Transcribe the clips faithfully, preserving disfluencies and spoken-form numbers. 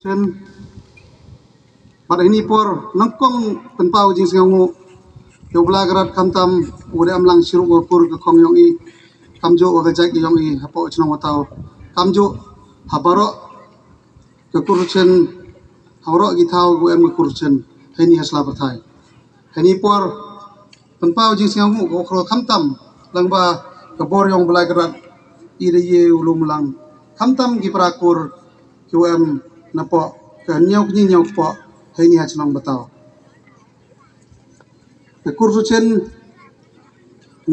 Chen. Bad ha kane ka por nyngkong pynpaw jingsngewnguh ïa u Blai Kynrad khamtam u dei em lang shuh wa kur ka khong yong i, kamjuh wa ka jait yong i hapoh chnong Wataw, kamjuh ha baroh ka kur Suchen, ha baroh ki thaw wa em ka kur Suchen ha kane ka sla pyrthai. Ha kane ka por pynpaw jingsngewnguh ka khro khamtam lang ba ka bor yong u Blai Kynrad i da ïa u lum lang khamtam ki para kur ki wa em napoh ka ñiew kñi ñiew kpoh ha kane ka chnong Wataw. Ka kur Suchen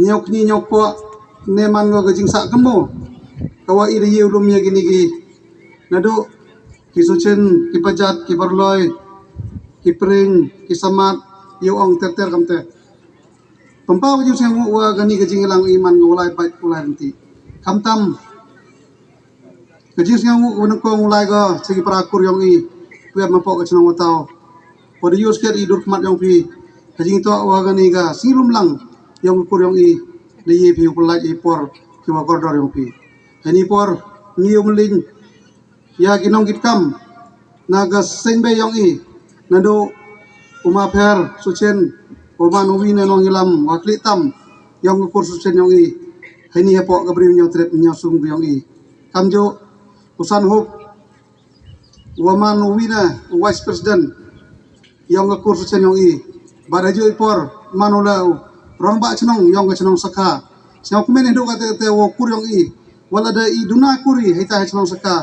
ñiew kñi ñiew kpoh ne man ka jingsah kynmaw ka wa i da ïa u lum ïa kine ki, naduh ki Suchen, ki Pajat, ki Barloi, ki Pring, ki Samat, ïa u ong ter ter kamte. Pynpaw ka jingsngewnguh wa kane ka jingïalang i man ka u lai bad u lai rynti. Khamtam ka jingsngewnguh wa nyngkong u lai ka sha ki para kur yong i wa em hapoh ka chnong Wataw, wa da ïoh skhem i dur khmat yong phi ha jingtoh wa kane ka sngi lum lang yong ka kur yong i da ïa phi u pynlait i por ki wa kordor yong phi. Ha kane ka por ngi ïa u mlien ïa ki nongkitkam na ka seng bei yong i, naduh u ma Pher Suchen, u man u wi na nongïalam wa khlieh tam yong ka kur Suchen yong i ha kane hapoh ka bri Hynñiewtrep Hynñiewsum yong i, kamjuh u San Hup wa man u wi na u vice president yong ka kur Suchen yong i. Bad ha juh i por man u la u rangbah chnong yong ka chnong Sakha. Sngewkmen haduh katte katte wa kur yong i, wa lada i duna kur i ha ita ha chnong Sakha,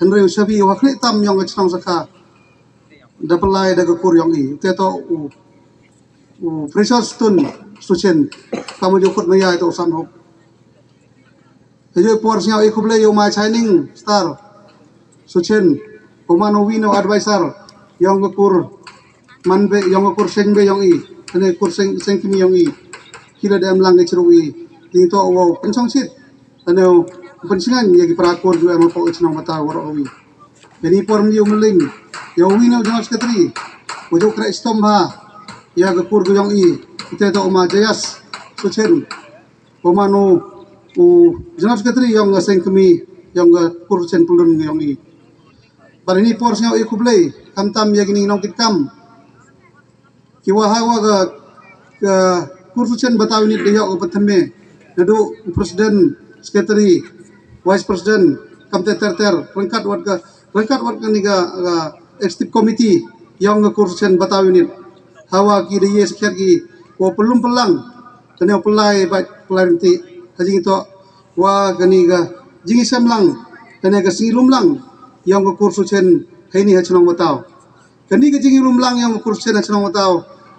hynrei u shabi wa khlieh tam yong ka chnong Sakha da pynlai da ka kur yong i, te to u u Precious Stone Suchen, ka ma ju khut ma ïa to u San Hup. Ha juh i por sngew i khublei ïa u ma Shining Star Suchen, u man u wi na u advisor yong ka kur man bei, yong ka kur seng bei yong i, ne kur seng, seng kmie yong i. Ki la dem lang ka chru i, i to u pynshong shit, ne u pynsngew ïa ki para kur ju em hapoh ka chnong Wataw waroh u wi. Ha kane ka por ngi ïa u mlien ïa u wi na u general secretary wa ju khreh stom ha ïa ka kur ka yong i, ite to u ma Jayas Suchen, u man u u general secretary yong ka seng kmie yong ka kur Suchen Pyllun yong i. Bad ha kane ka por sngew i khublei khamtam ïa kine ki nongkitkam ki wa ha wa ka, ka kur Suchen Wataw Unit da ïoh ka pynthymmai, naduh u president, secretary, vice president, kamte ter ter, ryngkat wat ka, ryngkat wat kane ka, ka executive committee yong ka kur Suchen Wataw Unit, ha wa ki da ïa skhem ki wa pynlum pynlang, kane u pynlai bad pynlai rynti ha jingtoh wa kane ka jingshem lang, kane ka sngi lum lang yong ka kur Suchen ha kane ha chnong Wataw. Kane ka jingïalum lang yong ka kur Suchen ha chnong Wataw,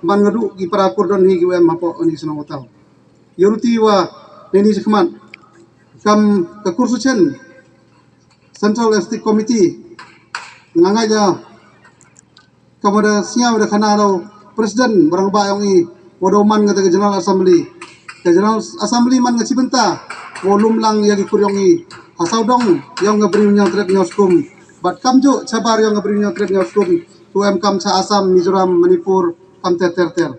man nga duh ki para kur don hi ki wa em hapoh kane ka chnong Wataw. Ïa ruti wa kane ka khmat kam ka kur Suchen Central Executive Committee, nga ngeit ïa ka ma da sngew da khana da u president ba rangbah yong i, wa da u man kata ka General Assembly. Ka General Assembly man ka chi bynta wa lum lang ïa ki kur yong i ha sawdong yong ka bri Hynñiewtrep Hynñiewsum, bad kamjuh shabar yong ka bri Hynñiewtrep Hynñiewsum, tu em kam cha Assam, Mizoram, Manipur, kamte ter ter.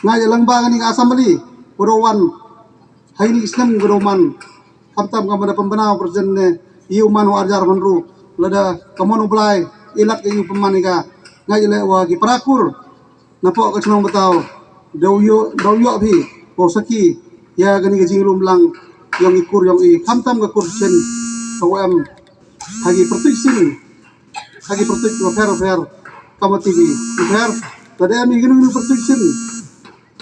Nga ïa lang ba kane ka Assembly wa da u wan ha kine ki snem ka da u man khamtam ka ma da pynbna u president ne, ïa u man u arjar man ru, lada ka mon u Blai i lad ka ïa u pynman i ka. Nga ïa leh wa ki para kur napoh ka chnong Wataw, da u ïoh, da u ïoh phi wa u sakhi ïa kane ka jinglum lang yong i kur yong i, khamtam ka kur Suchen ka wa em ha ki pyrtuit sing, ha ki pyrtuit wa pher wa pher. Ka ma T V u pher, lada em i kino kino pyrtuit sing,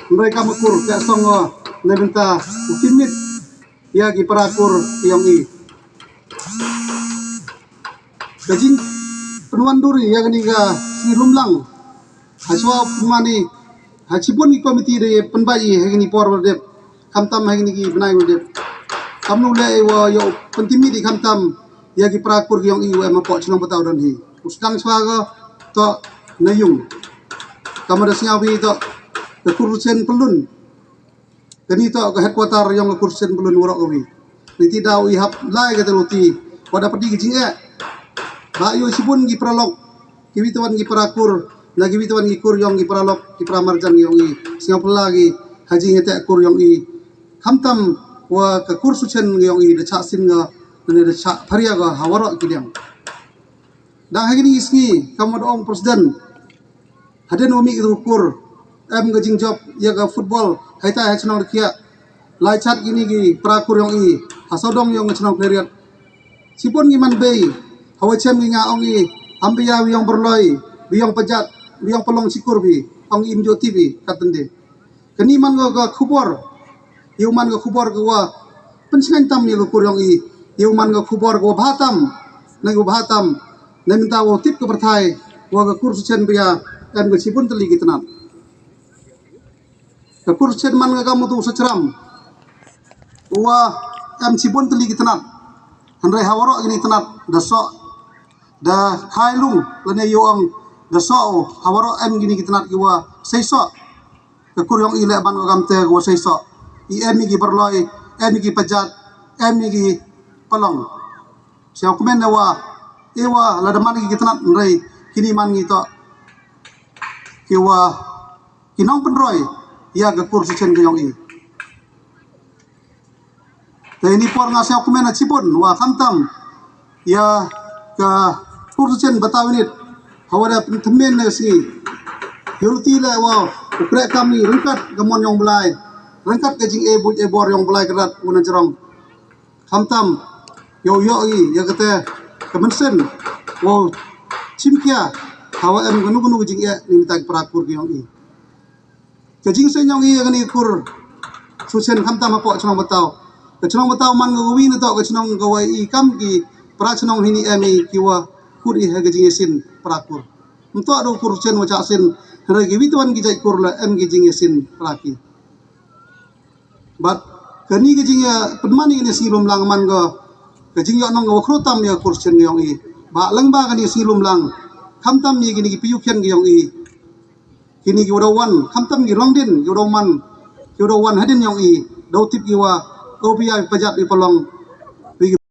hynrei ka ma kur ka song wa na bynta u kimit ïa ki para kur yong i. Ka jingpynwandur ïa kane ka sngi lum lang ha shuwa u pynman i ha shibun ki komiti da pynbeit i ha kine por wa dep, khamtam ha kine ki bnai wa dep. Kam nu leh i wa ïoh pyntimit i khamtam ïa ki para kur yong i wa em hapoh chnong Wataw don hi. U sdang shuwa ka to na yung, ka ma da sngew phi to ka kur Suchen Pyllun. Kane to ka headquarter yong ka kur Suchen Pyllun waroh kawi. Niti daw i hap lai kata luti wa da pyrdi ka jingeh. Ba ïoh shibun ki paralok, kiwi tawan ki para kur, na kiwi tawan ki kur yong ki paralok, ki para marjan yong i, sngew phylla ki ha jingïateh kur yong i. Khamtam wa ka kur Suchen yong i da chah sin nga, ne da chah pharia ka ha waroh ki liang. Dang ha kine ki sngi, kam wat ong president, hadien u mih u kur, em ka jingjop ïa ka football, haitai ha chnong Rakiak. Lai chat kine ki para kur ïong i ha sawdong ïong ka chnong Khliehriat. Shibun ngi man bei, hawa chem ngi nga ong i, am bia wi ïong Barloi, wi ïong Pajat, wi ïong Palong shikur bi, ong i, im jot ti bi, kat tende. Kani man ka, ka khubor, ïa u man ka khubor ka wa pynshngaiñ tam ïa ka kur ïong i, ïa u man ka khubor ka wa bha tam, na ka wa bha tam, na mynta wa tip ka pyrthai, wa ka kur Suchen bia em ka shibun tylli ki tnat. Ka kur Suchen man ka kam utu Sachram, wa em shibun tylli ki tnat. Hynrei ha waroh kini tnat da soh, da khai lung, lane ïa ong da soh, ha waroh em kini ki tnat ki wa sei soh. Ka kur ïong i leh ban ka kam te ka wa sei soh. I em i ki Barloi, em i ki Pajat, em i ki Palong. Sha kmen na wa, i wa lada man ki tnat, hynrei kini man ngi to ki wa, ki nongpynroi ïa ka kur Suchen ka ïong i. Te ini por nga sngewkmen shibun wa khamtam ïa ka kur Suchen Bataw Unit, hawa da pynthymmai na sngi. Ïa ruti le wa u kre kam ni ryngkat ka mon ïong Blai, ryngkat ka jingeh buit eh bor ïong Blai Kynrad u na jrong. Khamtam ïa u ïoh i ïa kata ka mynsiem wa u chimkhia, hawa em kano kano ka jingeh ni mynta ki para kur ki ïong i. Ka jingseng ïong i ïa kani kur Suchen khamtam hapoh chnong Bataw. Ka chnong Bataw man ka wi na to ka chnong ka wa i kam ki para chnong hini em i ki wa khut i ha ka jingïaseng para kur. Mynta da u kur Suchen wa chah seng, hynrei ki wi tuan ki jait kur la em ki jingïaseng para ki. Bad kani ka jingïa pynman i kani sngi lum lang man ka, ka jingïoh nong ka wa khruh tam ïa ka kur Suchen ka ïong i. Ba lang ba kani sngi lum lang, khamtam ïa kini ki pyu khian ka ïong i. Kini ki wa daw wan, khamtam ki long din, ki wa daw man, ki wa daw wan hadien ïong i, daw tip ki wa, o pia Pajat i Palong.